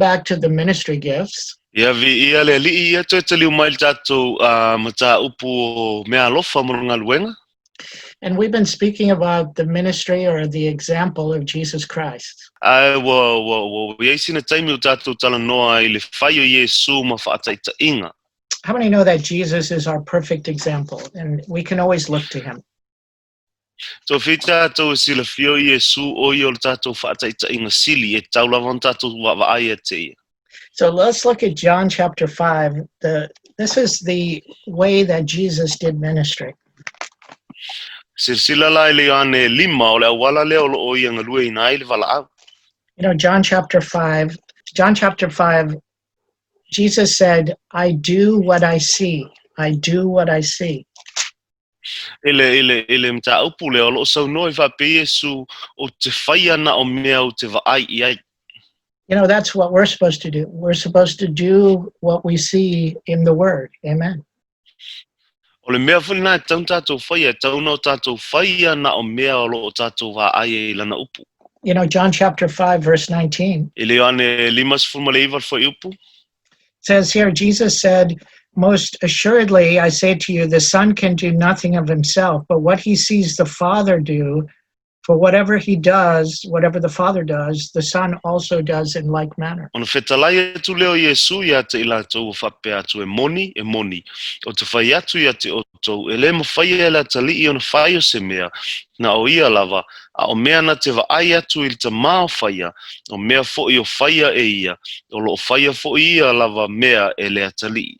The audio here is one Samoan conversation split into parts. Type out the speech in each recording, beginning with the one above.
back to the ministry gifts. Ia viia le Alii, ia toe taliu mai le tatou mataupu o meaalofa mo le galuega. And we've been speaking about the ministry or the example of Jesus Christ. Ae ua, ua, ua i ai sina taimi o tatou talanoa i le fai o Iesu ma faataitaiga. How many know that Jesus is our perfect example and we can always look to him? Tofi tatou e silafia o Iesu o ia o le tatou faataitaiga sili e tatau lava ona tatou vaavaai ia te ia. So let's look at John chapter 5. This is the way that Jesus did ministry. Silasila la i le Ioane 5 o le auala lea o loo ia galueina ai le valaau. John chapter 5, John chapter 5, Jesus said, "I do what I see. I do what I see." I le mataupu lea o loo saunoa i faapea Iesu o te faia na o mea o te vaai i ai. That's what we're supposed to do. We're supposed to do what we see in the Word. Amen. O le mea foi lena e tatau ona tatou faia, e tatau ona o tatou faia na o mea o loo tatou vaai ai i lana upu. John chapter 5, verse 19 I le Ioane 59 le fuaiupu. Says here, Jesus said, "Most assuredly, I say to you, the Son can do nothing of himself, but what he sees the Father do, for whatever he does, whatever the Father does, the Son also does in like manner." Ona fetalai atu lea o Iesu ia te i latou ua faapea atu, e moni, e moni, o te fai atu ia te outou, e le mafai e le Atalii ona fai o se mea, na o ia lava, a o mea na te vaai atu i le Tamā o faia, o mea foi o faia e ia, o loo faia foi ia lava mea e le Atalii.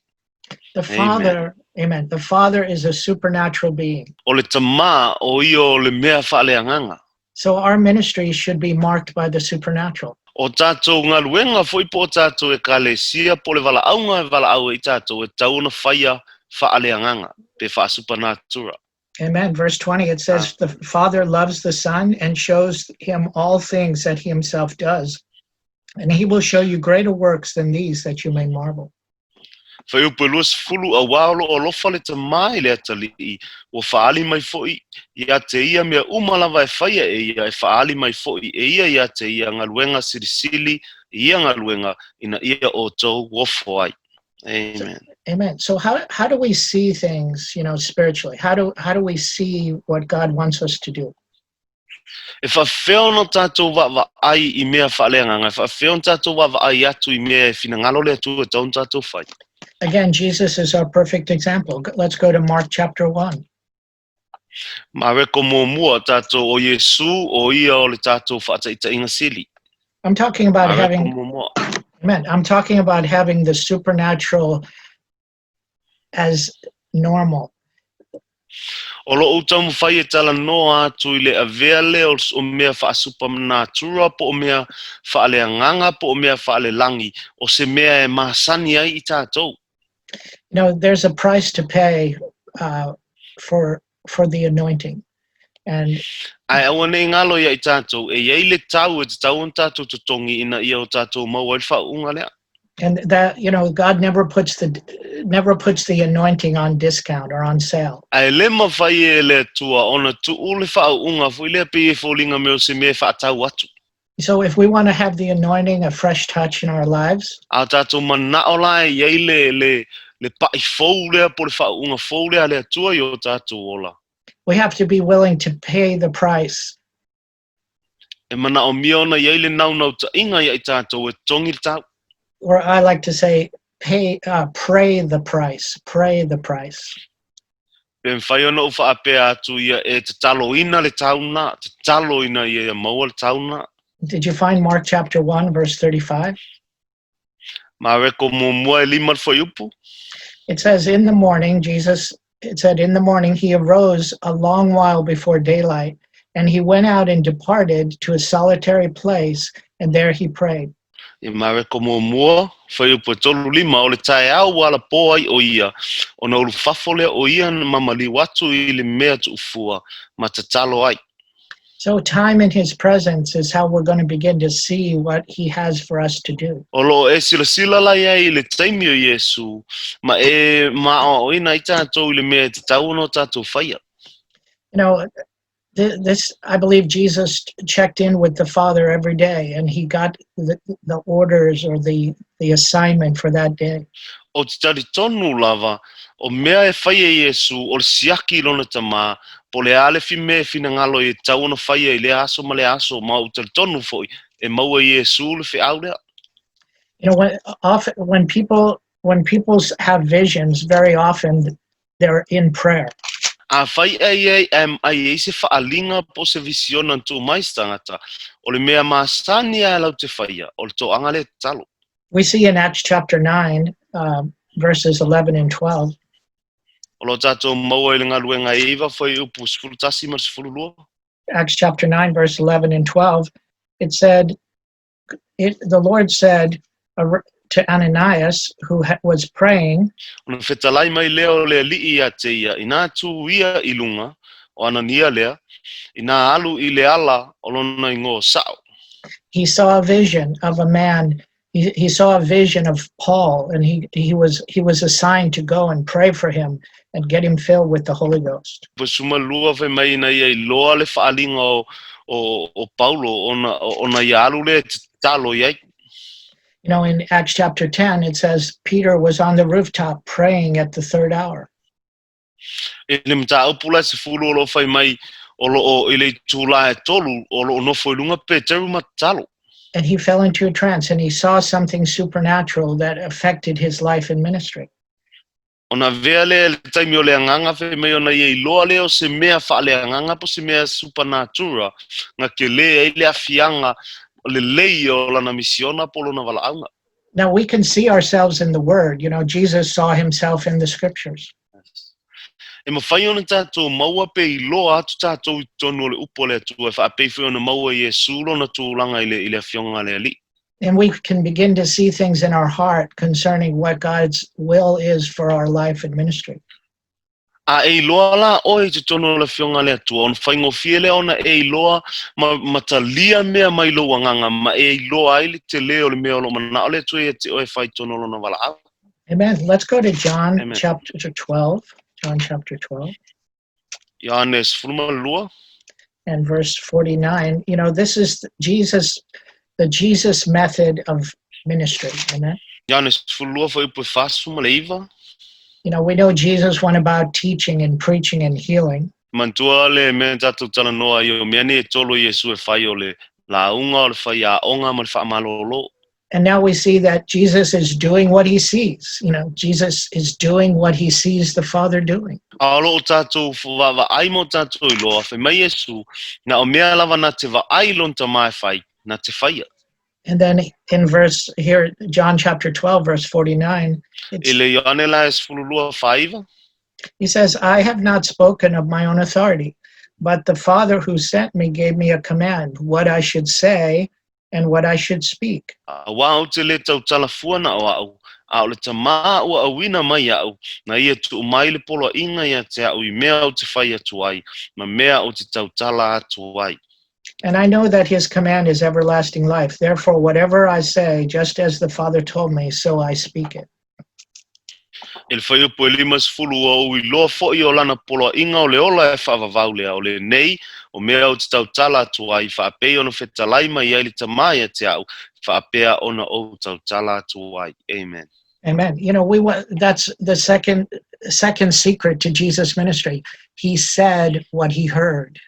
The Amen. Father, amen. The Father is a supernatural being. O le Tamā o ia o le mea faaleagaga. So our ministry should be marked by the supernatural. O tatou galuega foi po o tatou ekalesia po o le valaauga e valaau ai tatou e tatau ona faia faaleagaga pe faasupanatura. Amen. Verse 20, it says, "The Father loves the Son and shows him all things that he himself does. And he will show you greater works than these that you may marvel." Fuaiupu e 20, auā o loo alofa le Tamā i le Atalii, ua faaali mai foi ia te ia mea uma lava e faia e ia, e faaali mai foi e ia ia te ia galuega silisili i ia galuega ina ia outou ofo ai. Amen. Amen. So how do we see things spiritually? How do we see what God wants us to do? E faafefea ona tatou vaavaai i mea faaleagaga, e faafefea ona tatou vaavaai atu i mea e finagalo le Atua e tatau ona tatou fai? Again, Jesus is our perfect example. Let's go to Mark chapter 1. Mareko muamua tatou o Iesu o ia o le tatou faataitaiga sili. I'm talking about Mareko having muamua. Amen. I'm talking about having the supernatural as normal. O loo taumafai e talanoa atu i le avea lea o mea faasupanatura po o mea faaleagaga po o mea faalelagi o se mea e masani ai i tatou. There's a price to pay for the anointing. And Ae aua nei galo ia i tatou, e iai le tau e tatau ona tatou totogi ina ia o tatou maua ai le faauuga lea. And that God never puts the anointing on discount or on sale. Ae le mafai e le Atua ona tuu le faauuga foi lea pe e foliga me o se mea e faatau atu. So if we want to have the anointing, a fresh touch in our lives, A o tatou manao la e iai le pa'i fou lea po le faauuga fou lea a le Atua i o tatou ola, we have to be willing to pay the price. E manaomia ona iai le naunautaiga ia i tatou e totogi le tau. Or I like to say, pay, pray the price, pray the price. Pe mafai ona ou faapea atu ia e tataloina le tau na, tataloina ia ia maua le tau na. Did you find Mark chapter 1, verse 35? Mareko muamua e 5 le fuaiupu. It says, in the morning, Jesus, it said, in the morning he arose a long while before daylight, and he went out and departed to a solitary place, and there he prayed. I Mareko muamua, fuaiupu e 35, o le taeao ua alapō ai o ia, ona ulufafo lea o ia na mamaliu atu i le mea tuufua, ma tatalo ai. So, time in his presence is how we're going to begin to see what he has for us to do. O loo e silasila la iai i le taimi o Iesu, ma e maaoaoina ai tatou i le mea e tatau ona o tatou faia. You know, This, I believe Jesus checked in with the Father every day and he got the orders or the assignment for that day. Ou te talitonu lava, o mea e fai e Iesu, o le siaki i lona Tamā, po o le a le mea e finagalo ai e tatau ona faia i lea aso ma lea aso, ma ou te talitonu foi, e maua e Iesu le feau lea. When people have visions, very often they're in prayer. Afai e i ai e i ai se faaaliga po o se visiona na tuu mai se tagata, o le mea masani lava latou te faia, o le toaga lea tatalo. We see in Acts chapter 9, verses 11 and 12. O lo o tatou maua i le Galuega e 9 fuaiupu 11 ma le 12. Acts chapter 9, verse 11 and 12, it said, the Lord said to Ananias, who was praying, Ona fetalai mai lea o le Alii ia te ia, inā tū ia i luga, o Anania lea, inā alu i le ala o lona igoa sao. He saw a vision of a man. He saw a vision of Paul, and he was assigned to go and pray for him and get him filled with the Holy Ghost. 12 fai mai ina ia iloa le faaaliga o Paulo ona ia alu lea e tatalo i ai. In Acts chapter 10, it says Peter was on the rooftop praying at the third hour. I le mataupu la 10 o lo o fai mai o loo i le itulā e tolu o loo nofo i luga Peteru ma tatalo. And he fell into a trance and he saw something supernatural that affected his life and ministry. Ona avea lea i le taimi o le agaga fai mai ona ia iloa lea o se mea faaleagaga po o se mea supernatural na telē ai le aafiaga lelei o lana misiona po o lona valaauga. Now we can see ourselves in the Word. Jesus saw himself in the scriptures. E mafai ona tatou maua pe iloa atu tatou i totonu o le upu a le Atua e faapei foi ona maua e Iesu lona tulaga i le afioga a le Alii. And we can begin to see things in our heart concerning what God's will is for our life and ministry. A e iloa la oe i totonu o le afioga a le Atua, ona faigofie lea ona e iloa ma talia mea mai lou agaga ma e iloa ai le telē o le mea o loo manao le Atua ia te oe e fai i totonu o lona valaau. Amen. Let's go to John Amen. chapter 12. John chapter 12 Ioane 12 and verse 49. This is Jesus, the Jesus method of ministry. Amen. Ioane 12 fuaiupu e 49. We know Jesus went about teaching and preaching and healing. Manatua le mea tatou talanoa ai o mea nei e tolu Iesu e fai o le lauga o le faiaoga ma le faamalōlō. And now we see that Jesus is doing what he sees. Jesus is doing what he sees the Father doing. A o loo tatou vaavaai ma o tatou iloa, fai mai Iesu, na o mea lava na te vaai lona Tamā e fai, na te faia. And then in verse here, John chapter 12, verse 49, I le Ioane la e 12 49. He says, "I have not spoken of my own authority, but the Father who sent me gave me a command, what I should say and what I should speak." Auā ou te lē tautala fua na o a'u, a o le Tamā ua auina mai a'u, na ia tuu mai le poloaiga ia te a'u i mea ou te fai atu ai, ma mea ou te tautala atu ai. "And I know that his command is everlasting life. Therefore, whatever I say, just as the Father told me, so I speak it." I le fuaiupu e 50 ua ou iloa foʻi o lana poloaiga o le ola e faavavau lea o lenei o mea ou te tautala atu ai faapei ona fetalai mai ai le Tamā ia te a'u faapea ona ou tautala atu ai. Amen. Amen. You know, we want that's the second secret to Jesus' ministry. He said what he heard.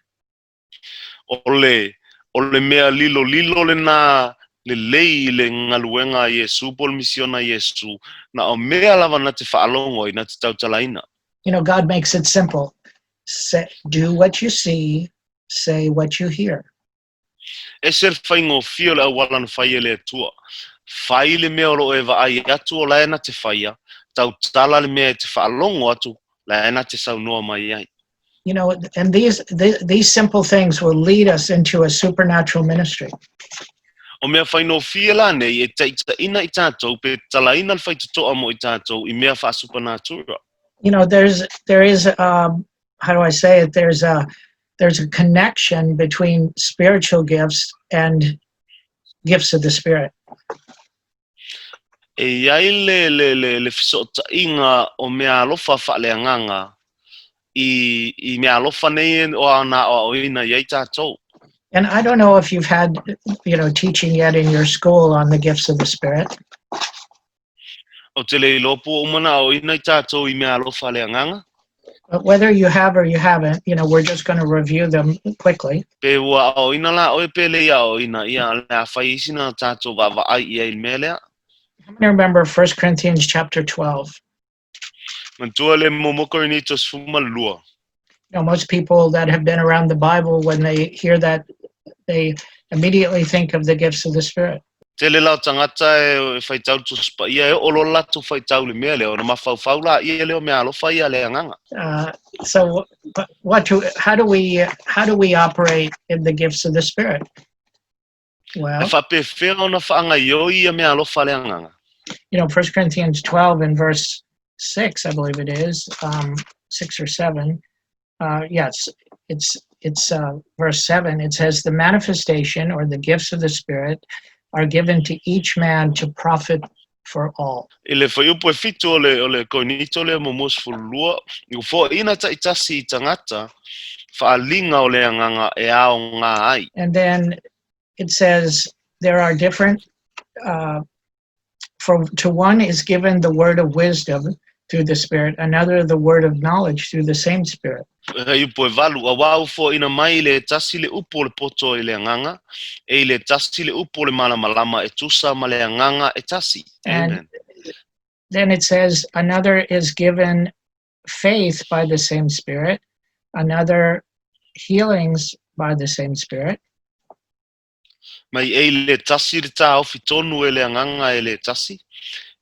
O le mea lilolilo lenā lelei i le galuega a Iesu po o le misiona a Iesu na o mea lava na te faalogo ai na te tautalaina. God makes it simple. Say, do what you see, say what you hear. E se le faigofie o le auala na fai e le Atua. Fai le mea o loo e vaai atu o lae na te faia, tautala le mea e te faalogo atu lae na te saunoa mai ai. And these simple things will lead us into a supernatural ministry. O mea faigofie la nei e taitaina i tatou pe talaina le faitotoa mo i tatou i mea faasupernatural. There is, how do I say it? There's a connection between spiritual gifts and gifts of the Spirit. E i ai le fesootaiga o mea alofa faaleagaga. i, i meaalofa nei o ana aoaoina i ai tatou. And I don't know if you've had teaching yet in your school on the gifts of the Spirit. Ou te le iloa po ua uma ona aoaoina i tatou i meaalofa a le Agaga. But whether you have or you haven't, we're just going to review them quickly. Pe ua aoaoina la oe pe le i aoaoina, ia, o le a fai ai sina tatou vaavaai i ai i le mea lea. How many remember 1 Corinthians chapter 12? Manatua le muamua Korinito 12. Most people that have been around the Bible, when they hear that, they immediately think of the gifts of the Spirit. Tele la o tagata e faitau le Tusi Paia, e oo loa le latou faitau i le mea lea, ona mafaufau laia lea o meaalofa ia a le Agaga. So, but what do, how do we how do we operate in the gifts of the Spirit? E Well, faapefea ona faagaioi ia meaalofa a le Agaga? 1 Corinthians 12 and verse 6, I believe it is, 6 or 7. Yes, it's verse 7. It says, "The manifestation or the gifts of the Spirit are given to each man to profit for all." I le fuaiupu e 7 o le Korinito lea muamua 12, ua foaiina taitasi i tagata faaaliga o le Agaga e aoga ai. And then it says there are different, for to one is given the word of wisdom through the Spirit, another the word of knowledge through the same Spirit. Fuaiupu e 8, auā ua foaiina mai i le tasi le upu o le poto i le Agaga, e i le tasi le upu o le malamalama e tusa ma le Agaga e tasi. And Amen. Then it says another is given faith by the same Spirit, another healings by the same Spirit, Mai e i le tasi le taofi tonu e le Agaga e le tasi,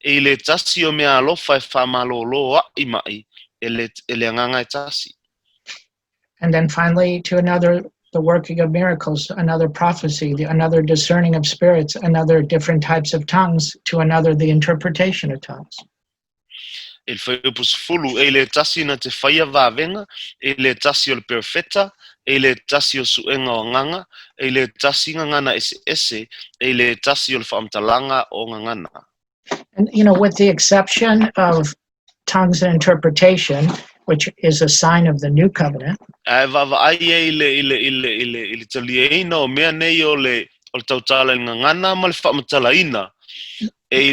e i le tasi o meaalofa e faamalōlō a'i ma'i e le Agaga e tasi. And then finally to another the working of miracles, another prophecy, another discerning of spirits, another different types of tongues, to another the interpretation of tongues. I le fuaiupu 10, e i le tasi na te faia vavega, e i le tasi o le perofeta, e i le tasi o suega o agaga, e i le tasi gagana eseese, e i le tasi o le faamatalaga o gagana. And with the exception of tongues and interpretation, which is a sign of the new covenant, Ae vaavaai ai i le taliaina o mea nei o le tautala i le gagana ma le faamatalaina e i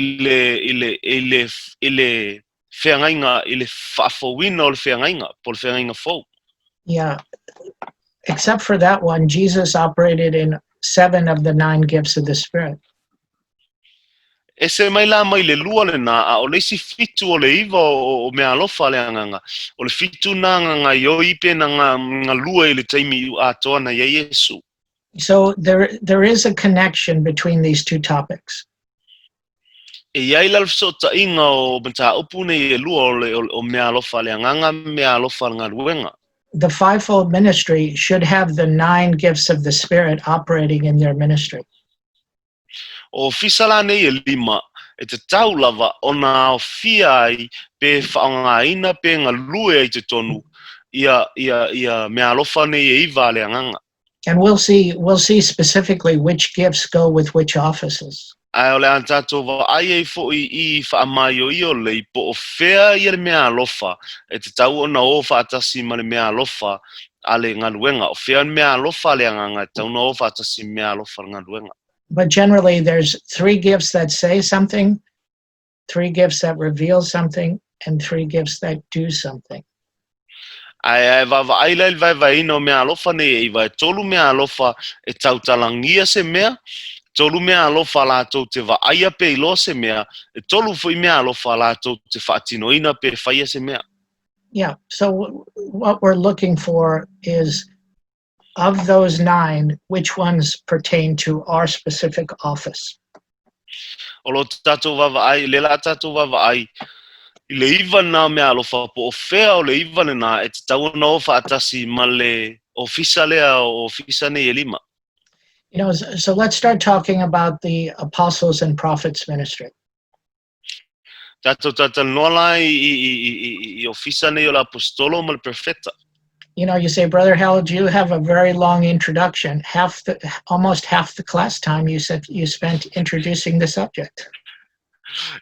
le feagaiga i le faafouina o le feagaiga po o le feagaiga fou. Yeah, except for that one, Jesus operated in seven of the nine gifts of the Spirit. Ese mai la mai le lua lenā, a o le isi 7 o le 9 o meaalofa a le Agaga, o le 7 nā gagaioi pe na galue i le taimi atoa na iai Iesu. So there is a connection between these two topics. E i ai la le fesootaiga o mataupu nei e lua o meaalofa a le Agaga meaalofa a le galuega. The fivefold ministry should have the nine gifts of the Spirit operating in their ministry. O ofisa la nei e 5, e tatau lava ona aofia ai pe faaaogaina pe galue ai totonu ia meaalofa nei e 9 a le Agaga. And we'll see specifically which gifts go with which offices. Ae o le a tatou vaai ai fo'i i faamaioio lelei po o fea ia le meaalofa e tatau ona o faatasi ma le meaalofa a le galuega. O fea le meaalofa a le Agaga e tatau ona o faatasi ma meaalofa a le galuega. But generally there's three gifts that say something, three gifts that reveal something, and three gifts that do something. Ae ae vaavaai la i le vaevaeina o meaalofa nei e 9, e tolu meaalofa e tautalagia se mea, tolu meaalofa latou te vaaia pe iloa se mea, e tolu fo'i meaalofa latou te faatinoina pe faia se mea. Yeah. So what we're looking for is, of those nine, which ones pertain to our specific office. O lo tatou vaavaai, le la tatou vaavaai, i le 9 nā meaalofa po o fea o le 9 lenā e tatau ona o faatasi ma le ofisa lea o ofisa nei e 5. So let's start talking about the apostles and prophets ministry. Tatou talatalanoa la i ofisa nei o le apostolo ma le profeta. You say, "Brother Harold, you have a very long introduction. Almost half the class time you said you spent introducing the subject."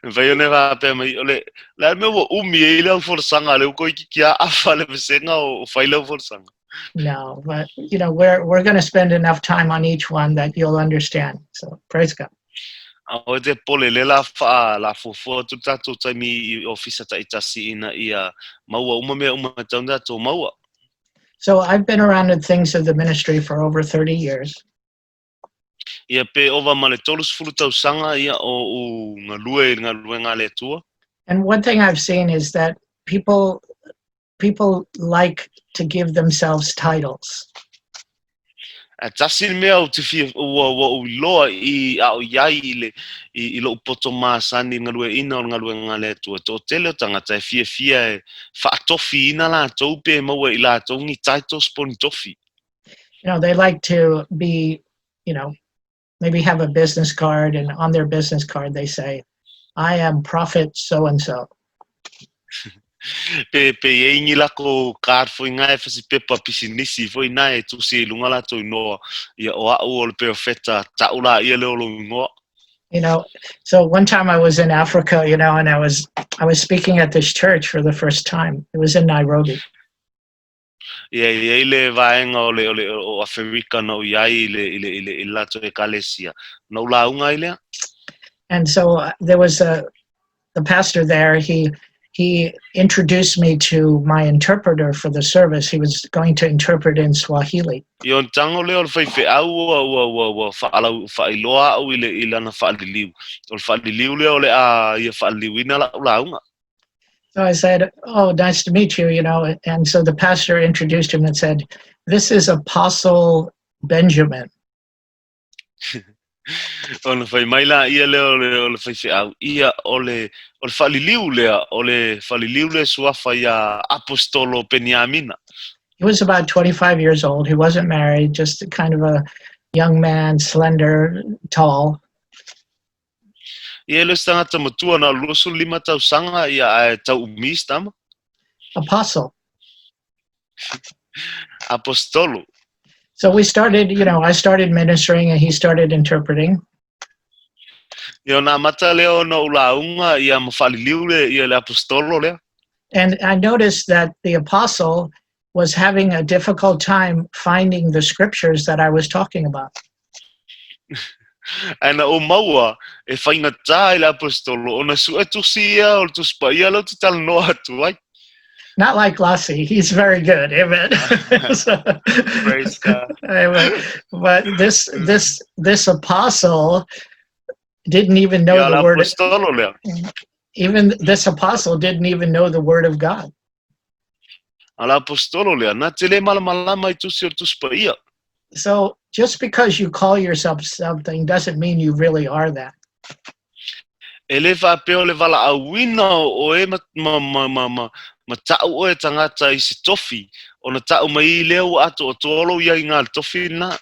E mafai ona e faapea mai, o le, le a le mea ua umi ai lau folasaga lea ua toeitiiti lava afa le vasega o fai lau folasaga? No, but you know, we're going to spend enough time on each one that you'll understand. So praise God. Aua e te popole, lea la wha, la fuafua atu le tatou taimi i ofisa taitasi ina ia maua uma mea uma e tatau ona tatou maua. So I've been around in things of the ministry for over 30 years. Ia pe ova ma le 30 tausaga ia o ou galue i le galuega a le Atua. And one thing I've seen is that people like to give themselves titles. Ae tasi le mea ou te fia, ua, ua ou iloa i a o i ai i le, i, i lo'u poto masani i le galueaiina o le galuega a le Atua, toatele o tagata e fiafia e faatofiina latou pe maua i latou ni titles po o ni tofi. They like to be, maybe have a business card, and on their business card they say, "I am prophet so and so." Pe i ai ni lakou card foi na e fasipepa pisinisi foi na e tusi ai i luga latou inoa, ia o a'u o le perofeta ta'u laia lea o lou igoa. So one time I was in Africa, and I was speaking at this church for the first time. It was in Nairobi. Ia i ai le vaega o le o le o Aferika na ou i ai i le i le i le i le latou ekalesia. Na ou lauga ai lea. And so there was a the pastor there, he introduced me to my interpreter for the service. He was going to interpret in Swahili. Ia ona tago lea o le faifeau ua ua ua ua faalau faailoa a'u i le i lana faaliliu. O le faaliliu lea o le a ia faaliliuina la'u lauga. So I said, "Oh, nice to meet you." And so the pastor introduced him and said, "This is Apostle Benjamin." Ona fai mai laia lea o le faifeau, ia o le faaliliu lea, o le faaliliu lea suafa ia Aposetolo Peniamina. He was about 25 years old. He wasn't married, just kind of a young man, slender, tall. Ia e le o se tagata matua na o le 25 tausaga ia ae tau umi se tama. Apostle. Aposetolo. So we started, you know, I started ministering and he started interpreting. Ia ona amata lea ona ou lauga ia ma faaliliu le ia le Aposetolo lea. And I noticed that the apostle was having a difficult time finding the scriptures that I was talking about. Ae na ou maua e faigata i le Aposetolo ona suʻe tusi ia o le Tusi Paia lea ou te talanoa atu ai. Not like Lassie, he's very good. Amen. So, Praise God. Amen. But this apostle didn't even know Ia the le word. Aposetolo lea. Even this apostle didn't even know the word of God. A le Aposetolo lea, na te le malamalama i tusi o le Tusi Paia. So just because you call yourself something doesn't mean you really are that. E le faapea o le valaauina o oe ma, ma, ma, ma, ma, ma ta'u oe tagata i se tofi, ona ta'u mai ai lea ua atoatoa lou iai i le tofi lena.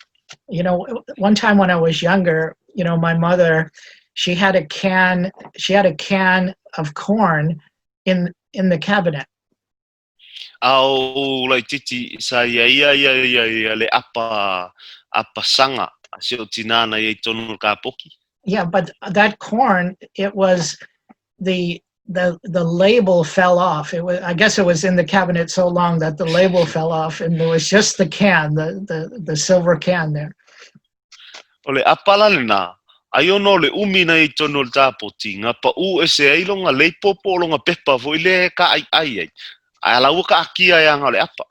One time when I was younger, my mother, she had a can of corn in the cabinet. A o laititi sa ia ia ia ia ia le apa apa saga a si ou tinā na i ai tonu o le kapoki. Yeah, but that corn, it was the label fell off. It was I guess it was in the cabinet so long that the label fell off and there was just the can, the silver can there. O le apa la lena, ai ona o le umi na i ai tonu o le tapoti, na pa'ū ese ai lona leipo po o lona pepa foi lea e kā'ai'ai ai, ae ala ua kaatia e aga o le apa.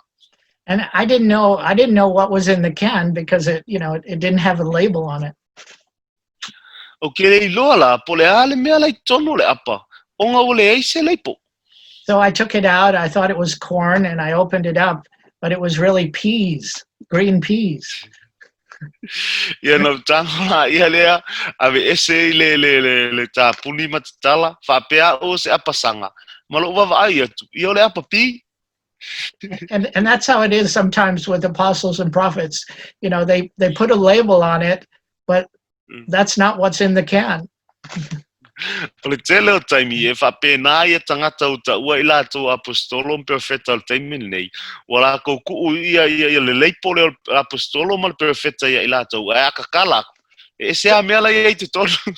And I didn't know what was in the can because it you know, it didn't have a label on it. Ou ke le iloa la, po o le a le mea la i totonu o le apa, ona ua leai se leipo. So I took it out. I thought it was corn and I opened it up, but it was really peas, green peas. Ia na tago laia lea, aveese i le, le, le, le tapuni ma tatala, faapea a'u o se apa saga, ma lo'u vaavaai atu, ia o le apa pī. And that's how it is sometimes with apostles and prophets. They put a label on it, but that's not what's in the can. O le tele o taimi e faapena ia tagata ua taua i latou aposetolo ma perofeta o le taimi lenei, ua lakou kuʻu ia ia ia le leipo lea o le aposetolo ma le perofeta ia i latou, ae a tatala atu, e ese lava mea la e i ai i totonu.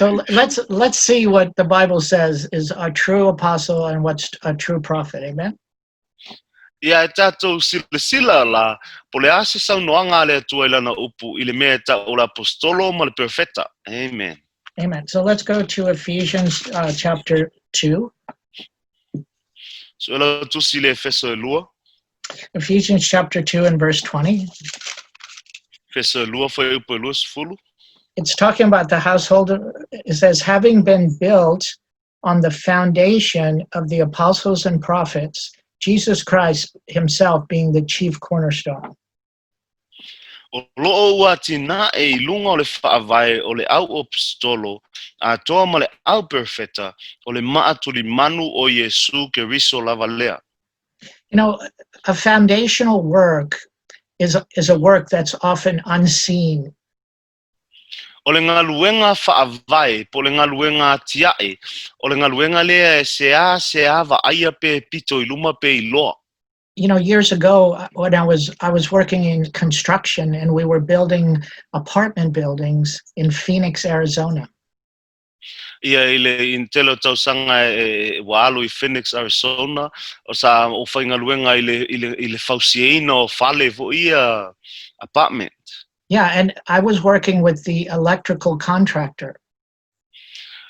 So let's see what the Bible says is a true apostle and what's a true prophet. Amen. Ia e tātou silasila la, po o le a se saunoaga a le Atua i lana upu i le mea e ta'u o le aposetolo ma le perofeta. Amen. Amen. So let's go to Ephesians chapter 2. So e lau tusi i le Efeso e lua. Ephesians chapter 2 and verse 20. Efeso e lua fuaiupu e 20. It's talking about the household. It says, having been built on the foundation of the apostles and prophets, Jesus Christ himself being the chief cornerstone. O loo ua atina'e i luga o le faavae o le au aposetolo atoa ma le au perofeta, o le maa tulimanu o Iesu Keriso lava lea. A foundational work is a work that's often unseen. O le galuega faavae po o le galuega atiae, o le galuega lea e seāseā vaaia pe pito i luma pe iloa. Years ago when I was working in construction and we were building apartment buildings in Phoenix, Arizona. Ia i le i tele o tausaga e ua alu i Phoenix, Arizona, o sa o faigaluega i le fausiaina o fale foʻi ia apartment. Yeah, and I was working with the electrical contractor.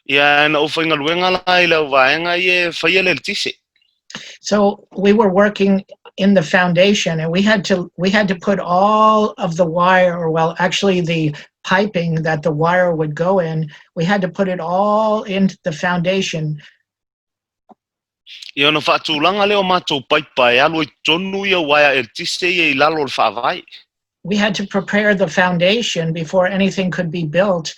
Ia na o faigaluega la i le auvaega ia e faia le eletise. So we were working in the foundation and we had to put all of the wire, or well, actually the piping that the wire would go in, we had to put it all into the foundation. Ia ona faatulaga lea o matou paipa e alu ai tonu ia uaea eletise ia i lalo o le faavae. We had to prepare the foundation before anything could be built.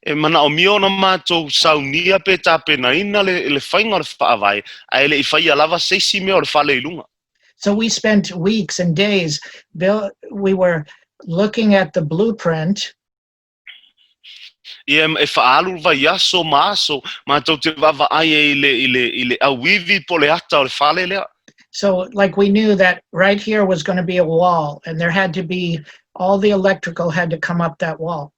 E manaomia ona matou saunia pe tapenaina le faiga o le faavae ae leʻi faia lava se isi mea o le fale i luga. So we spent weeks and days build, we were looking at the blueprint. Ia e faaalu vaiaso ma aso matou te vaavaai ai i le auivi po o le ata o le fale lea. So like we knew that right here was going to be a wall and there had to be all the electrical had to come up that wall.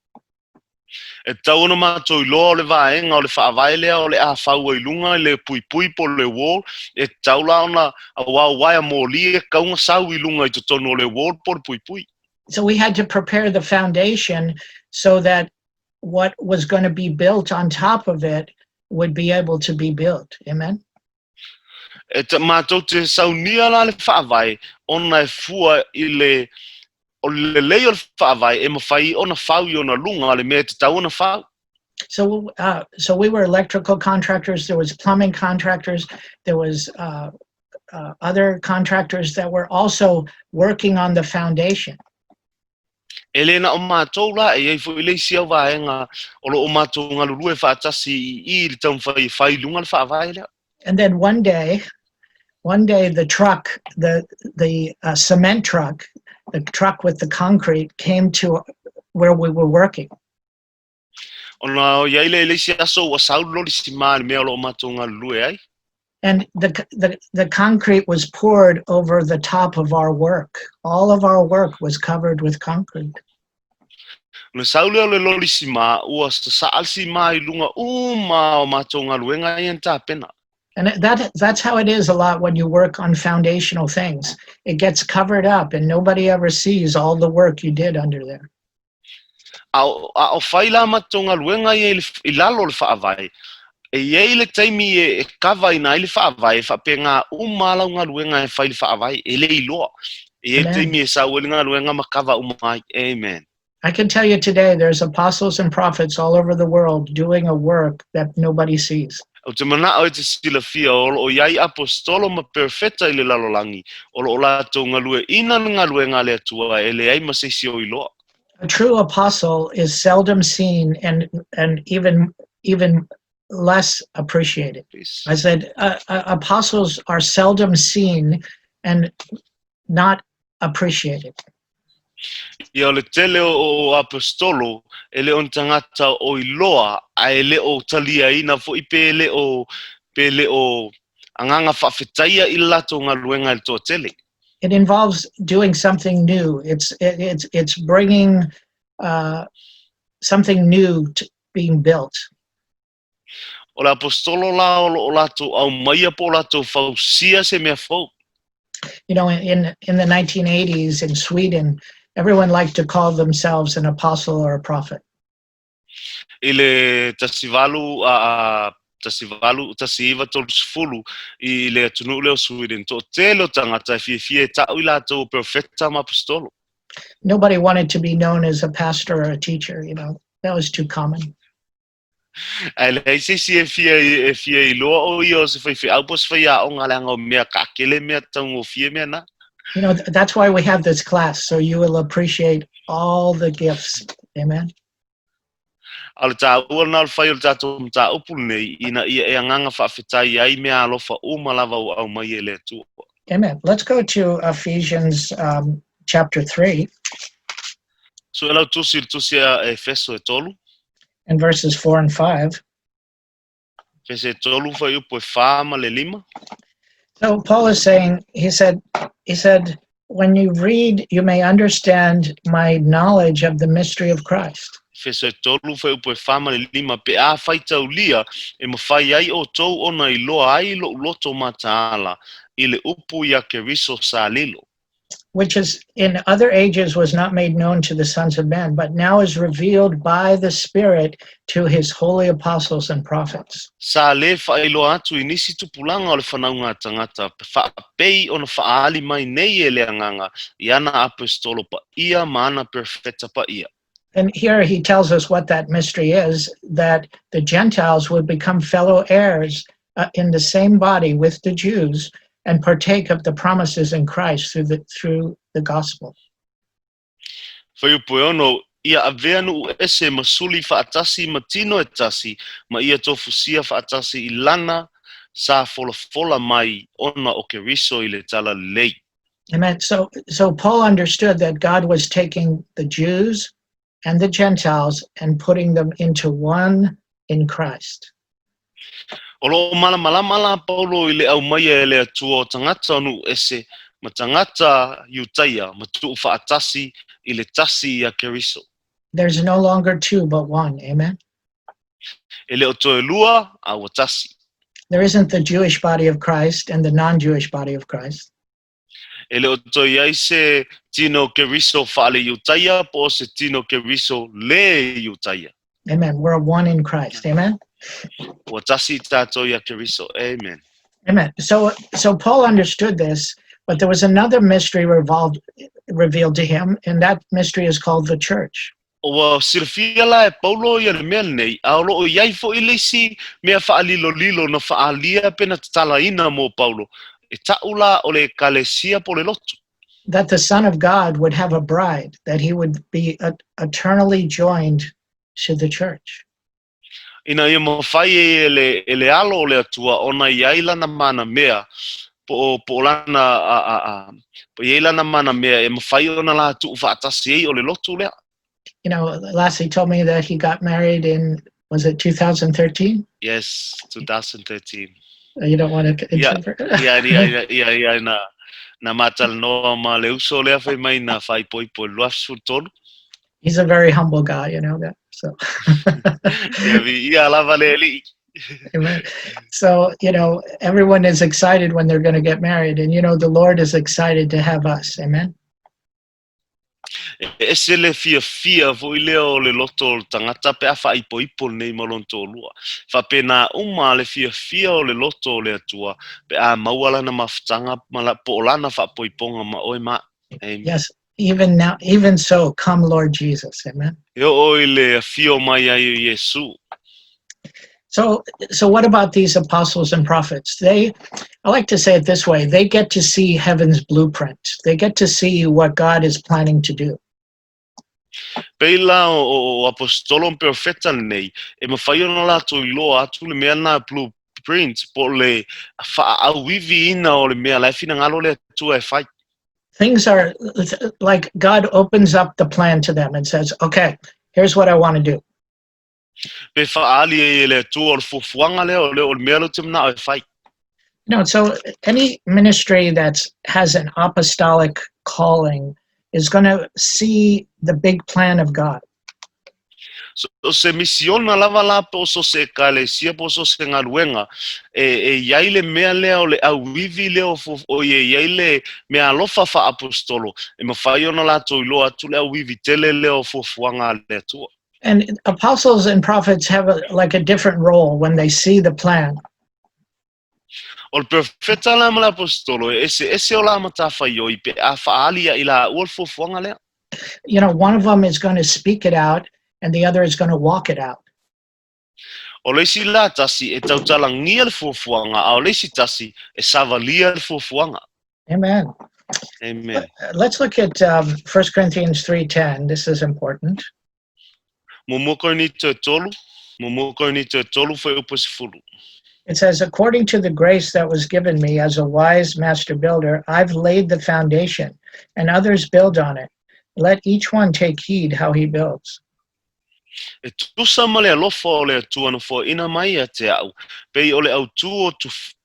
E tatau ona matou iloa o le vaega o le faavae lea o le a fau ai luga i le puipui po o le wall, e tatau la ona auā o uaea moli e tatau ona sau i luga i totonu o le wall po o le puipui. So we had to prepare the foundation so that what was going to be built on top of it would be able to be built. Amen. E matou te saunia la le faavae ona e fua i le o le lelei o le faavae e mafai ona fau i ona luga le mea e tatau ona fau. So we were electrical contractors. There was plumbing contractors. There was other contractors that were also working on the foundation. E le na o matou la, e iai foʻi le isi au vaega o loo matou galulue faatasi i le taumafai e fai luga le faavae lea. And then one day the truck, the cement truck, the truck with the concrete came to where we were working. Ona iai le le isi aso ua sau le loli simā i le mea o loo matou galulue ai. And the concrete was poured over the top of our work. All of our work was covered with concrete. Na sau lea o le loli simā, ua sasaa le simā i luga uma o matou galuega ia na tapena. And that's how it is a lot when you work on foundational things. It gets covered up and nobody ever sees all the work you did under there. A o fai la matou galuega ia i lalo o le faavae, e iai le taimi e kava ina ai le faavae, e faapegā uma lau galuega e fai le faavae, e le iloa. E iai le Amen. taimi e sau ai le galuega ma kava uma ai. Amen. I can tell you today there's apostles and prophets all over the world doing a work that nobody sees. Ou te manao e te silafia o loo iai aposetolo ma perofeta i le lalolagi, o loo latou galueaina le galuega a le Atua e leai ma se isi o iloa. A true apostle is seldom seen and even less appreciated. Please. I said apostles are seldom seen and not appreciated. Ia o le tele o aposetolo e le o ni tagata o iloa ae le o taliaina foʻi pe le o agaga faafetaia i le latou galuega e le toatele. It involves doing something new. It's bringing something new being built. O le aposetolo la o lo o latou aumaia po o latou fausia se mea fou. In the 1980s in Sweden, everyone liked to call themselves an apostle or a prophet. I le 18 a 18 1930 i le atunuu lea o Sweden, toatele o tagata e fiafia e ta'u i latou o perofeta ma aposetolo. Nobody wanted to be known as a pastor or a teacher. That was too common. Ae leai se isi e fia iloa o ia o se faifeau po o se faiaoga leaga o mea taatele mea taugofie mea na. That's why we have this class, so you will appreciate all the gifts. Amen. A o le tāua lena o le fai o le tatou mataupu lenei ina ia e agaga faafetai ai mea alofa uma lava ua aumai e le Atua. Amen. Let's go to Ephesians chapter 3 Sue lau tusi i le tusi a Efeso e 3. and verses 4 and 5. Efese e 3 fuaiupu e 4 ma le 5. So Paul is saying, he said, when you read, you may understand my knowledge of the mystery of Christ. Efeso e 3 fuaiupu e 4 ma le 5 pe a faitaulia e mafai ai outou ona iloa ai lo'u loto mataala i le upu ia Keriso sa lilo. Which is in other ages was not made known to the sons of men, but now is revealed by the Spirit to his holy apostles and prophets. Sa lē faailoa atu i nisi tupulaga o le fanauga a tagata faapei ona faaali mai nei e le Agaga i ana aposetolo paia ma ana perofeta paia. And here he tells us what that mystery is, that the Gentiles would become fellow heirs in the same body with the Jews and partake of the promises in Christ through the gospel. Fuaiupu e 6, ia avea nuu ese ma suli faatasi ma tino e tasi, ma ia tofusia faatasi i lana sa folafola mai ona o Keriso i le talalelei. Amen. So Paul understood that God was taking the Jews and the Gentiles and putting them into one in Christ. O loo malamalama la Paulo i le aumaia e le Atua o tagata o nuu ese ma tagata Iutaia ma tuu faatasi i le tasi ia Keriso. There's no longer two, but one. Amen. E le o toe lua, a ua tasi. There isn't the Jewish body of Christ and the non Jewish body of Christ. E le o toe ai se tino Keriso faale Iutaia po o se tino Keriso le Iutaia. Amen. We're one in Christ. Amen. Ua tasi tātou ia Keriso. Amen. Amen. So Paul understood this, but there was another mystery revealed to him, and that mystery is called the church. Ua silafia la e Paulo ia le mea nei, a o loo iai fo'i le isi mea faalilolilo na faaalia pe na tatalaina mo Paulo. E ta'u la o le ekalesia po le lotu. That the Son of God would have a bride, that he would be eternally joined to the church. Ina ia mafai e le alo o le Atua ona iai lana mana mea, po o lana, a, po iai lana mana mea e mafai ona la tuu faatasi ai o le lotu lea. Lassie told me that he got married in, was it 2013? Yes, 2013. You don't want to Yeah. interpret? Ia na matalanoa ma le uso lea fai mai na faaipoipo i le 2013. He's a very humble guy, you know that. So, Ia viia lava le Alii. Amen. So, everyone is excited when they're going to get married. And the Lord is excited to have us. Amen. E ese le fiafia fo'i lea o le loto o le tagata pe a faaipoipo lenei ma lona toalua. Faapena uma le fiafia o le loto o le Atua pe a maua lana mafutaga ma la, po o lana faapoipoga ma oe ma. Amen. Yes. Even now, even so, come, Lord Jesus. Amen. E oo i le afio mai ai o Iesu. So what about these apostles and prophets? I like to say it this way: they get to see heaven's blueprint. They get to see what God is planning to do. Pei la o apostolo ma perofeta lenei, e mafai ona latou iloa atu le mea na blueprint po le faaauiviina o le mea la e finagalo le Atua e fai. Things are like God opens up the plan to them and says, "Okay, here's what I want to do." Pe faaali e le Atua o le fuafuaga lea o le mea lea ou te manao e fai. So any ministry that has an apostolic calling is going to see the big plan of God. So o se misiona lava la po o so se ekalesia po o so se galuega e i ai le mea lea o le auivi lea o oi e i ai le meaalofa faaapostolo e mafai ona latou iloa atu le auivi tele lea o fuafuaga a le Atua. And apostles and prophets have like a different role when they see the plan. O le perofeta la ma le aposetolo e eseese o la matafaioi pe a faaali ia i laua le fuafuaga lea. One of them is going to speak it out and the other is going to walk it out. O le isi la tasi e tautalagia le fuafuaga, a o le isi tasi e savalia le fuafuaga. Amen. Amen. Let's look at 1 Corinthians 3:10. This is important. Muamua Korinito e tolu, Muamua Korinito e tolu fuaiupu e sefulu. It says, "According to the grace that was given me as a wise master builder, I've laid the foundation, and others build on it. Let each one take heed how he builds." E tusa ma le alofa o le Atua na foaina mai ia te a'u, pei o le autū o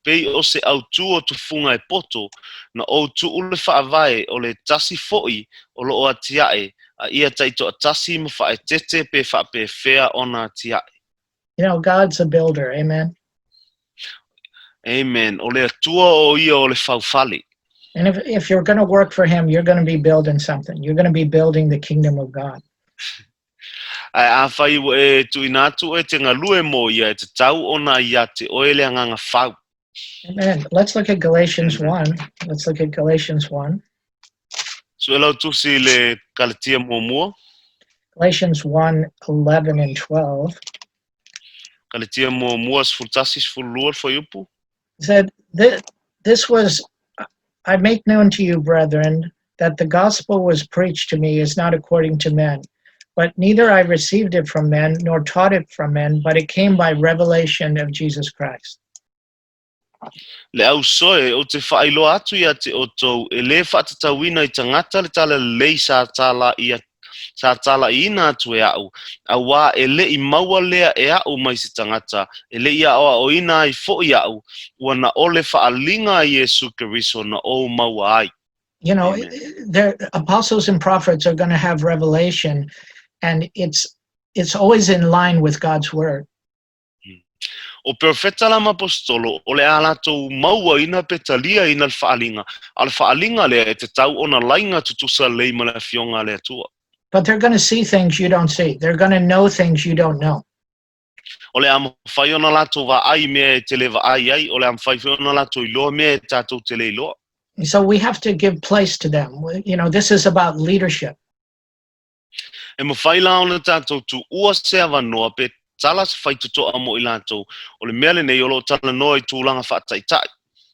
pei o se autū o tufuga e poto, na ou tuu le faavae o le tasi fo'i o lo'o atia'e, a ia taitoatasi ma faaeteete pe faapefea ona atia'e. God's a builder. Amen. Amen. O le Atua o ia o le faufale. And if you're going to work for him, you're going to be building something. You're going to be building the kingdom of God. Ae afai ua e tuuina atu oe te galue mo ia, e tatau ona ia te oe le agaga fau. Amen. Let's look at Galatians Amen. 1. Let's look at Galatians 1. Sue lau tusi i le Kalatia muamua. Galatians 1:11 and 12. Kalatia muamua 11, 12 le fuaiupu. Said, "This was, I make known to you, brethren, that the gospel was preached to me is not according to men. But neither I received it from men, nor taught it from men, but it came by revelation of Jesus Christ." Le ausoe, ou te faailoa atu ia te outou, e lē faatatauina i tagata le tala lelei sa tala ia sa talaʻiina atu e aʻu, auā e leʻi maua lea e aʻu mai se tagata, e leʻi aʻoaʻoina ai foʻi aʻu, ua na o le faaliga a Iesu Keriso na ou maua ai. Amen. The apostles and prophets are going to have revelation, and it's always in line with God's word. O perofeta la ma aposetolo, o le a latou mauaina pe taliaina le faaliga, a o le faaliga lea e tatau ona laiga tutusa lelei ma le Afioga a le Atua. But they're going to see things you don't see. They're going to know things you don't know. O le a mafai ona latou vaai i mea e te le vaai ai, o le a mafai foi ona latou iloa mea e tatou te le iloa. So we have to give place to them. This is about leadership. E mafai la ona tatou tuua se avanoa pe tala se faitotoa mo i latou, o le mea lenei o lo o talanoa i tulaga faataitai.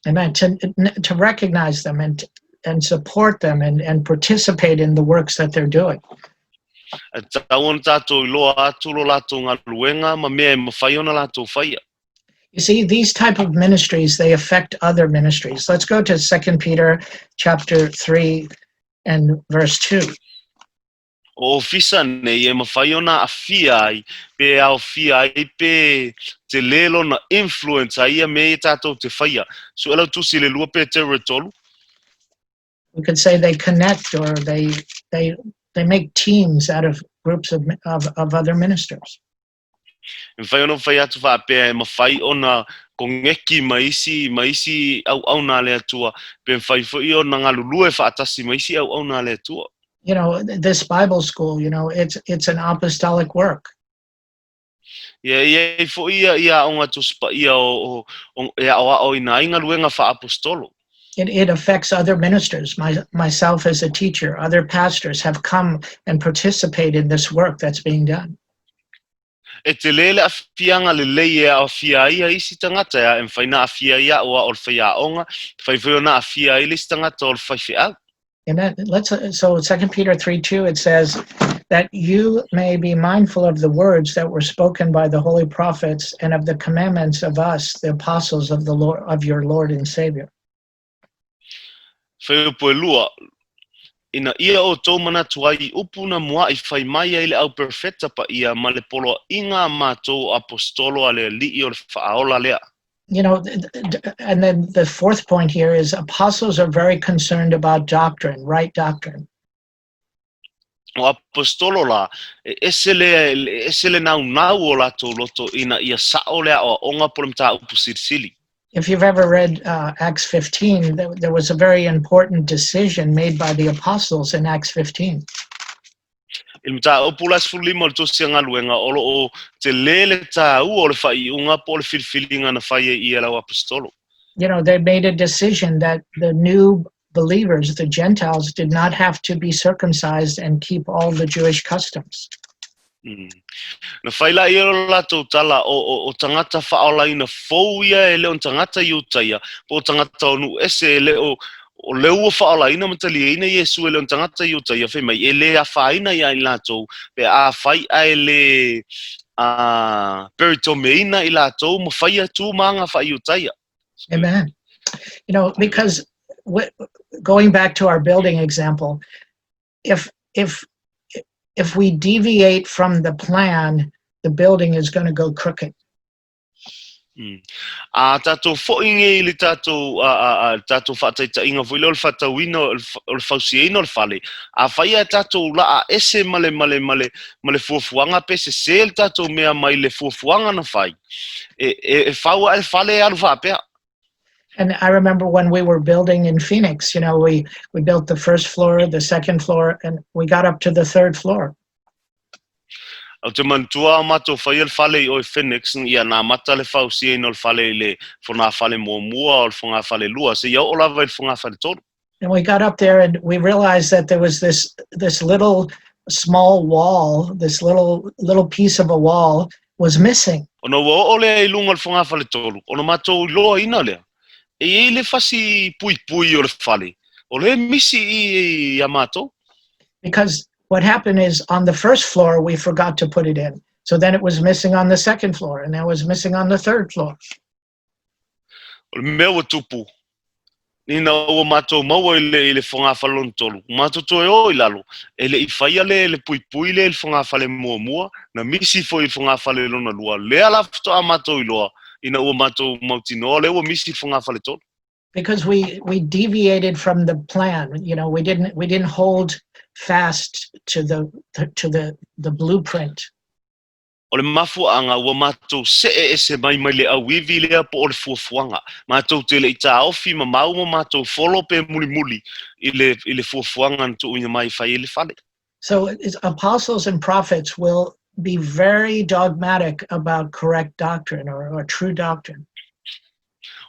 Amen. To recognize them and support them and participate in the works that they're doing. E tatau ona tatou iloa atu lo latou galuega ma mea e mafai ona latou faia. You see, these type of ministries, they affect other ministries. Let's go to 2 Peter chapter 3 and verse 2. O ofisa nei e mafai ona aafia ai, pe aofia ai pe tele lona influence a ia mea ia tatou te faia. Sue lau tusi i le lua Petero e tolu. We could say they connect or they make teams out of groups of other ministers. E mafai ona fai atu faapea e mafai ona kogeki ma isi ma isi auauna a le Atua, pe mafai foi ona galulue faatasi ma isi auauna a le Atua. This Bible school, it's an apostolic work. Ia e i ai foi ia aoga Tusi Paia o e aoaoina ai galuega faaapostolo. It affects other ministers. Myself as a teacher, other pastors have come and participated in this work that's being done. E tele le aafiaga lelei e aafia ai ia isi tagata e mafai ona aafia ai a'u a o le faiaoga, mafai foi ona aafia ai le isi tagata o le faifeau. Amen. Let's so Second Peter 3:2, it says that you may be mindful of the words that were spoken by the holy prophets and of the commandments of us, the apostles of the Lord of your Lord and Savior. Fuaiupu e lua, ina ia outou manatu ai i upu na muaʻi fai mai ai le au perofeta paia ma le poloaiga a matou o aposetolo a le Alii o le Faaola lea. And then the fourth point here is apostles are very concerned about doctrine, right doctrine. O aposetolo la, e ese le, e ese le naunau o latou loto ina ia sa'o le aʻoaʻoga po o le mataupu silisili. If you've ever read Acts 15, there was a very important decision made by the apostles in Acts 15. I le mataupu la 15 o le Tusi a Galuega, o loo telē le tāua o le faaiuga po o le filifiliga na fai ai ia e le au aposetolo. They made a decision that the new believers, the Gentiles, did not have to be circumcised and keep all the Jewish customs. Na fai laia o le latou tala, o tagata faaolaina fou ia e le o ni tagata Iutaia, po o tagata o nuu ese e le o o lea ua faaolaina ma taliaina Iesu e le o ni tagata Iutaia, fai mai e lē afaina iā i latou pe afai ae lē peritomeina i latou ma faia tu ma aga faa-Iutaia. Amen. Because going back to our building example, if we deviate from the plan, the building is going to go crooked. A tatou foʻi nei i le tatou a, a, a, tatou faataitaiga foi lea o le faatauina o le fausiaina o le fale, afai ae tatou laa ese ma le ma le ma le ma le fuafuaga pe sesē le tatou mea mai le fuafuaga na fai, e, e, e fau ae le fale e alu faapea. And I remember when we were building in Phoenix, we built the first floor, the second floor, and we got up to the third floor. Ou te manatua a matou faia le fale i o i Phoenix, ia na amata le fausiaina o le fale i le fogafale muamua o le fogafale lua, seia oo lava i le fogafale tolu. And we got up there and we realized that there was this little small wall, this little piece of a wall was missing. Ona ua oo lea i luga o le fogafale tolu, ona matou iloaina lea, e i ai le fasi puipui o le fale, o lea e misi i iā matou. Because what happened is on the first floor, we forgot to put it in. So then it was missing on the second floor, and then it was missing on the third floor. O le mea ua tupu, ina ua matou maua i le, i le fogafale lona tolu, matou toe o i lalo, e le i faia le, le puipui lea i le fogafale muamua, na misi foi i le fogafale lona lua. Lea la faatoa matou iloa, ina ua matou mautinoa lea ua misi i le fogafale tolu. Because we deviated from the plan. We didn't hold fast to the blueprint. O le mafuaaga ua matou see ese mai mai le auivi lea po o le fuafuaga. Matou te le i taofi ma mau ma matou folo pe mulimuli i le, i le fuafuaga na tuuina mai e fai ai le fale. So apostles and prophets will be very dogmatic about correct doctrine or true doctrine.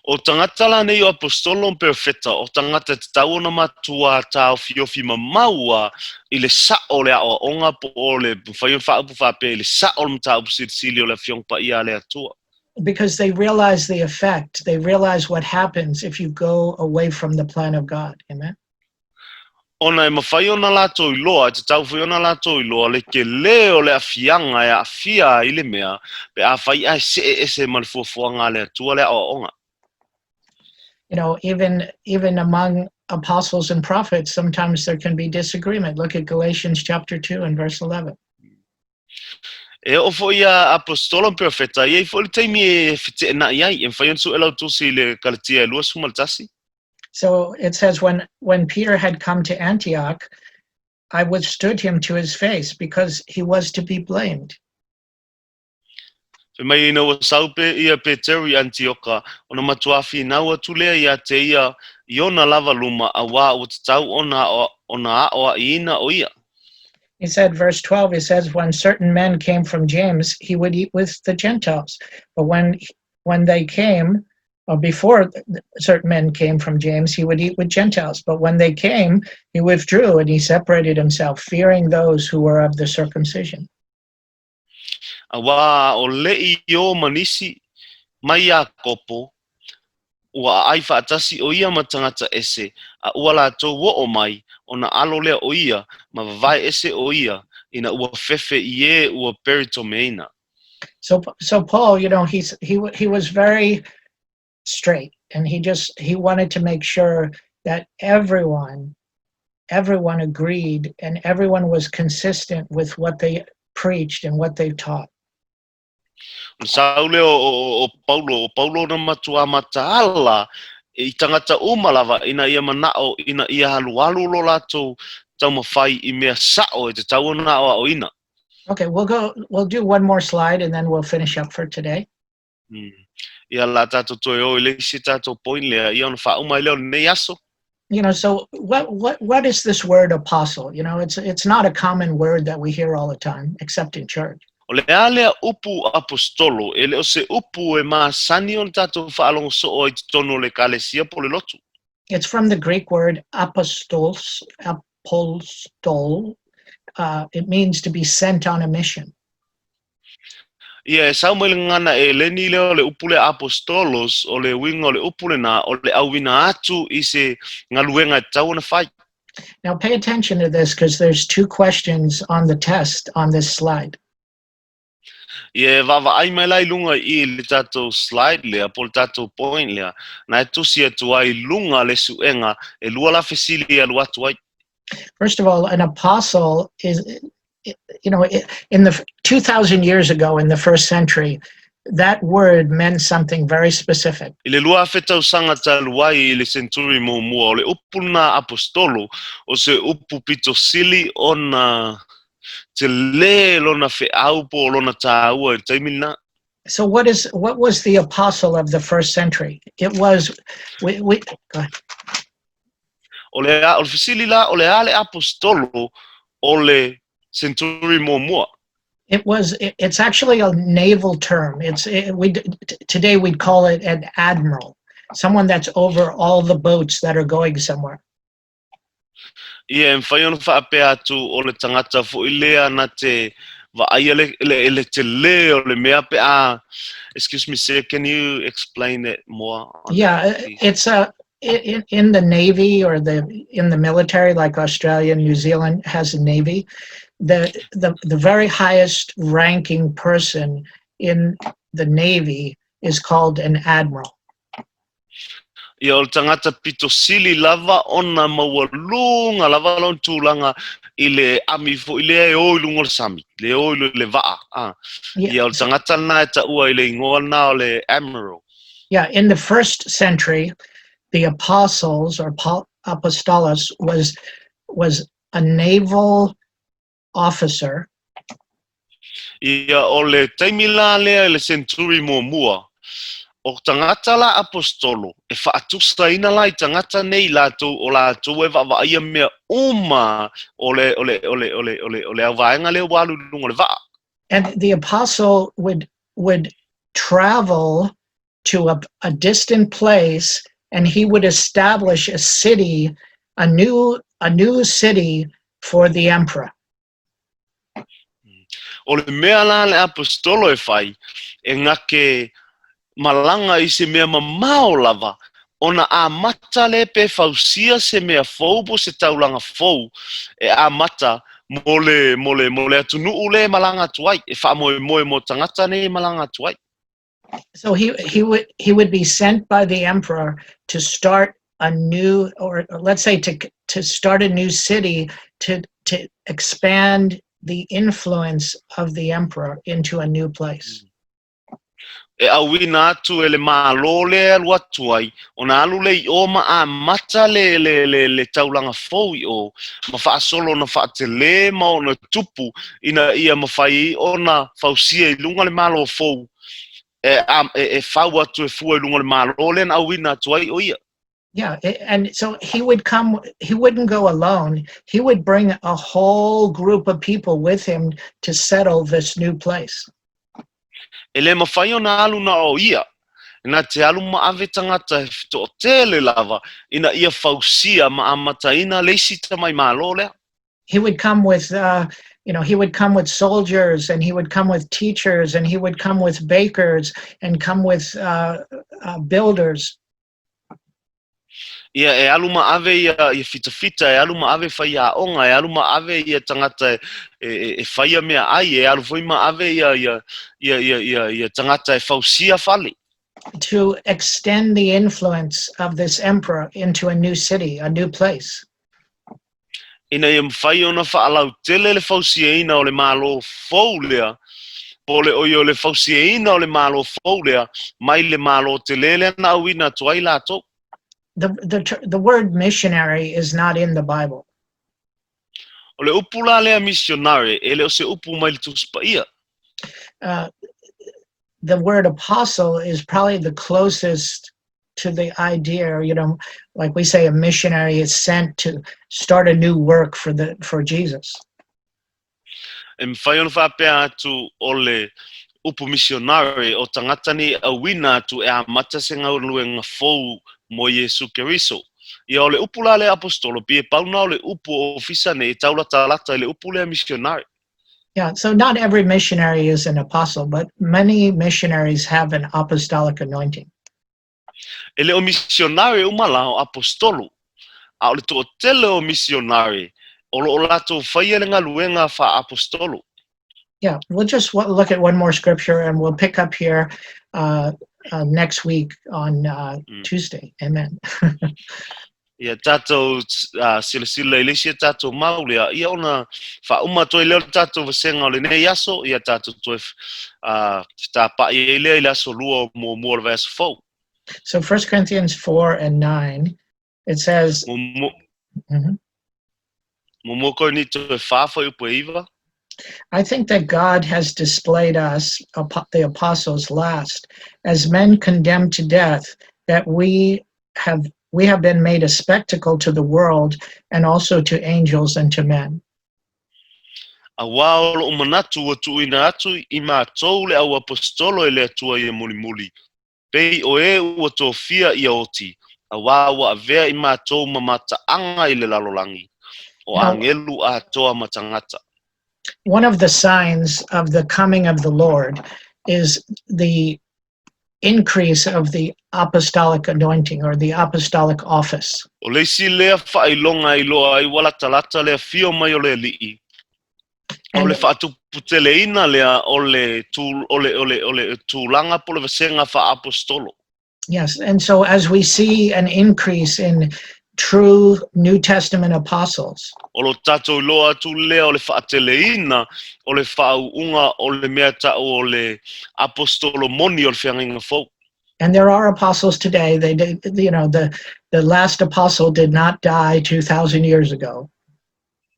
O tagata la nei o aposetolo ma perofeta, o tagata e tatau ona matuā taofiofi mamau a i le sa'o o le aʻoaʻoga po o le mafai ona faaupu faapea i le sa'o o le mataupu silisili o le Afioga Paia a le Atua. Because they realize the effect, they realize what happens if you go away from the plan of God. Amen. Ona e mafai ona latou iloa, e tatau foi ona latou iloa le telē o le aafiaga e aafia ai le mea pe afai ae see ese ma le fuafuaga a le Atua le aʻoaʻoga. Even among apostles and prophets, sometimes there can be disagreement. Look at Galatians chapter 2 and verse 11. E oo foi ia aposetolo ma perofeta, e i ai foi le taimi e feteenai ai, e mafai ona sue lau Tusi i le Kalatia e 21. So it says, when Peter had come to Antioch, I withstood him to his face because he was to be blamed. Fai mai ina ua sau pe ia Peteru i Anitioka, ona matuā finau atu lea iā te ia i ona lava luma, auā ua tatau ona ona aʻoaʻiina ʻo ia. He said, verse 12, he says, when certain men came from James, he would eat with the Gentiles. But when they came, or before certain men came from James, he would eat with Gentiles. But when they came, he withdrew and he separated himself, fearing those who were of the circumcision. Auā o leʻi o ma nisi mai Iakopo, ua aai faatasi ʻo ia ma tagata ese, a ua latou oo mai, ona alo lea o ia, ma vavae ese ʻo ia, ina ua fefe i ē ua peritomeina. So Paul, he was very straight, and he wanted to make sure that everyone agreed and everyone was consistent with what they preached and what they taught. Ona sau lea o Paulo, o Paulo na matuā mataala i tagata uma lava ina ia manaʻo ina ia alualu lo latou taumafai i mea sa'o e tatau ona aoaoina. Okay, we'll do one more slide and then we'll finish up for today. Ia, la tatou toe o i le isi tatou point lea, ia ona faauma ai lea o lenei aso. So what is this word "apostle"? It's not a common word that we hear all the time, except in church. O le a lea upu apostolo, e le o se upu e masani ona tatou faalogo soo ai totonu o le ekalesia po le lotu. It's from the Greek word apostolos, apostol. It means to be sent on a mission. Ia, e sau mai le gagana Eleni lea o le upu le apostolos, o le uiga o le upu lenā o le auina atu i se galuega e tatau ona fai. Now, pay attention to this because there's two questions on the test on this slide. Ia, e vaavaai mai la i luga i le tatou slide lea po le tatou point lea na e tusi atu ai luga le suega e lua la fesili e alu atu ai. First of all, an apostle is, in the 2,000 years ago in the first century, that word meant something very specific. I le 2000 tausaga talu ai i le senturi muamua, o le upu lenā apostolo o se upu pito sili ona telē lona feau po o lona tāua i le taimi lenā. So what was the apostle of the first century? It was we go ahead. O le fesili la, o le a le apostolo o le senturi muamua? It's actually a naval term. It's it, we today we'd call it an admiral, someone that's over all the boats that are going somewhere. Ia, e mafai ona faapea atu o le tagata foʻi lea na te vaaia le telē o le mea pe a. Excuse me, sir, can you explain it more on Yeah, that, please? It's a in the navy or the in the military, like Australia and New Zealand has a navy. The very highest ranking person in the navy is called an admiral. Ia, o le tagata pito sili lava ona maualuga lava lona tulaga i le ami foʻi lea e o i luga o le sami, le o i le vaa a. Ia, o le tagata lenā e taʻua i le igoa lenā o le admiral. Yeah, in the first century, the apostles or apostolos was a naval officer Ia, o le taimi la lea i le senturi muamua, o tagata la apostolo e faatusaina la i tagata nei latou o latou e vaavaaia mea uma o le auvaega lea ua alu i luga o le vaa. And the apostle would travel to a distant place and he would establish a city, a new city for the emperor. O le mea la le apostolo e fai, e gake malaga i se mea mamao lava, ona amata le pe fausia se mea fou po se taulaga fou e amata mo le atunuu le malaga atu ai, e faamoemoe mo tagata nei e malaga atu ai. So he would be sent by the emperor to start a new, or let's say to start a new city to expand the influence of the emperor into a new place. E auina atu e le mālō le alu atu ai, ona alu le i o ma amata le taulaga fou i o, ma faasolo na faatelē ma ona tupu ina ia mafai ona fausia i luga le mālō fou e fau atu e fua i luga o le mālō lea na auina atu ai o ia. Yeah, and so he would come, he wouldn't go alone. He would bring a whole group of people with him to settle this new place. E le mafai ona alu na o ia, na te alu ma ave tagata e toʻatele lava ina ia fausia ma amataina le isi tamai mālō lea. He would come with soldiers and he would come with teachers and he would come with bakers and come with builders. Ia, e alu ma ave ia fitafita, e alu ma ave faiaoga, e alu ma ave ia tagata e faia mea ai, e alu foi ma ave ia tagata e fausia fale. To extend the influence of this emperor into a new city, a new place. Ina ia mafai ona faalautele le fausiaina o le mālō fou lea, po le o ia o le fausiaina o le mālō fou lea, mai le mālō telē lea na auina atu ai latou. The word "missionary" is not in the Bible. O le upu la lea misionare, e le o se upu mai le Tusi Paia. The word apostle is probably the closest to the idea, like we say a missionary is sent to start a new work for Jesus. E mafai ona faapea atu o le upu misionare o tagata nei e auina atu e amata se galuega fou mo Iesu Keriso. Ia o le upu la lea aposetolo, pei e pau na o le upu o ofisa nei e taulatalata i le upu lea misionare. Yeah, so not every missionary is an apostle, but many missionaries have an apostolic anointing. E le o misionare uma la o aposetolo, a o le toatele o misionare o lo o latou faia le galuega faaapostolo. Yeah, we'll just look at one more scripture and we'll pick up here next week on Tuesday. Amen. Ia tatou silasila i le isi a tatou mau lea, ia ona faauma atu ai lea o le tatou vasega o lenei aso, ia tatou toe fetapa'i ai lea i le aso Lua o muamua o le vaiaso fou. So 1 Corinthians 4 and 9, it says, Muamua Muamua Korinito e 4 fuaiupu e 9. I think that God has displayed us, the apostles, last, as men condemned to death, that we have been made a spectacle to the world and also to angels and to men. Auā o loʻu manatu ua tuuina atu i matou le au aposetolo e le Atua ia mulimuli, pei o e ua tofia ia oti, auā ua avea i matou ma mataaga i le lalolagi, o agelu atoa ma tagata. One of the signs of the coming of the Lord is the increase of the apostolic anointing or the apostolic office. O le isi lea faailoga e iloa ai ua latalata le afio mai o le Alii, o le faatuputeleina lea o le tu, o le, o le, o le tulaga po o le vasega faaapostolo. Yes, and so as we see an increase in true New Testament apostles, O lo tatou iloa atu lea o le faateleina o le faauuga o le mea ta'u o le apostolo moni o le Feagaiga Fou. And there are apostles today. They did, you know, the last apostle did not die 2,000 years ago.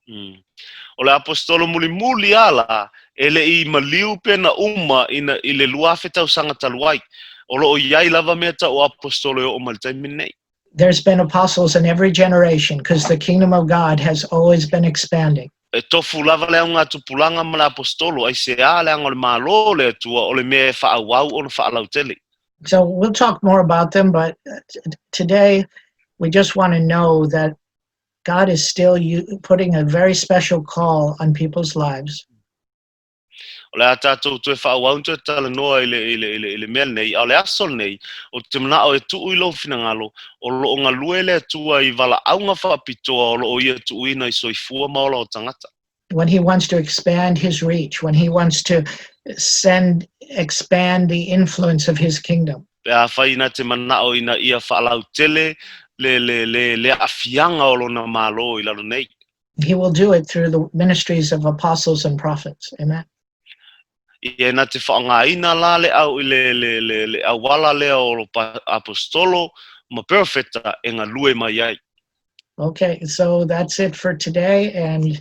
O le apostolo mulimuli ala e le i maliu pe na uma ina i le 2000 tausaga talu ai. O lo o i ai lava mea ta'u apostolo e oo mai le taimi nei. There's been apostles in every generation because the kingdom of God has always been expanding. E tofu lava le augatupulaga ma le apostolo, aisea? Leaga o le Malo o le Atua o le mea e faaauau ona faalautele. So we'll talk more about them, but today we just want to know that God is still putting a very special call on people's lives. O le a tatou toe faaauau toe talanoa i le, i le, i le, i le mea lenei, a o le aso lenei, ou te manao e tuu i lou finagalo, o lo o galue le Atua i valaauga faapitoa o lo o ia tuuina i soifua ma ola o tagata. When he wants to expand his reach, when he wants to expand the influence of his kingdom. Pe afai na te manao ina ia faalautele le, le, le, le aafiaga o lona Malo i lalo nei. He will do it through the ministries of apostles and prophets. Amen. Ia na te faaaogaina la le au i le, le, le, le auala lea o apostolo ma perofeta e galue mai ai. Okay, so that's it for today. And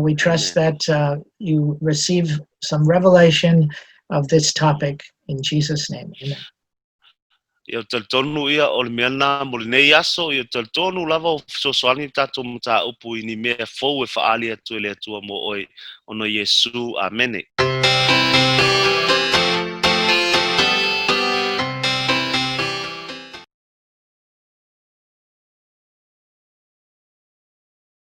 we trust Amen. that you receive some revelation of this topic in Jesus' name. Amen. Ia talitonu ia o le mea na mo lenei aso, ia talitonu lava o fesoasoani tatou mataupu i ni mea fou e faaali atu e le Atua mo oe ona Iesu. Amene.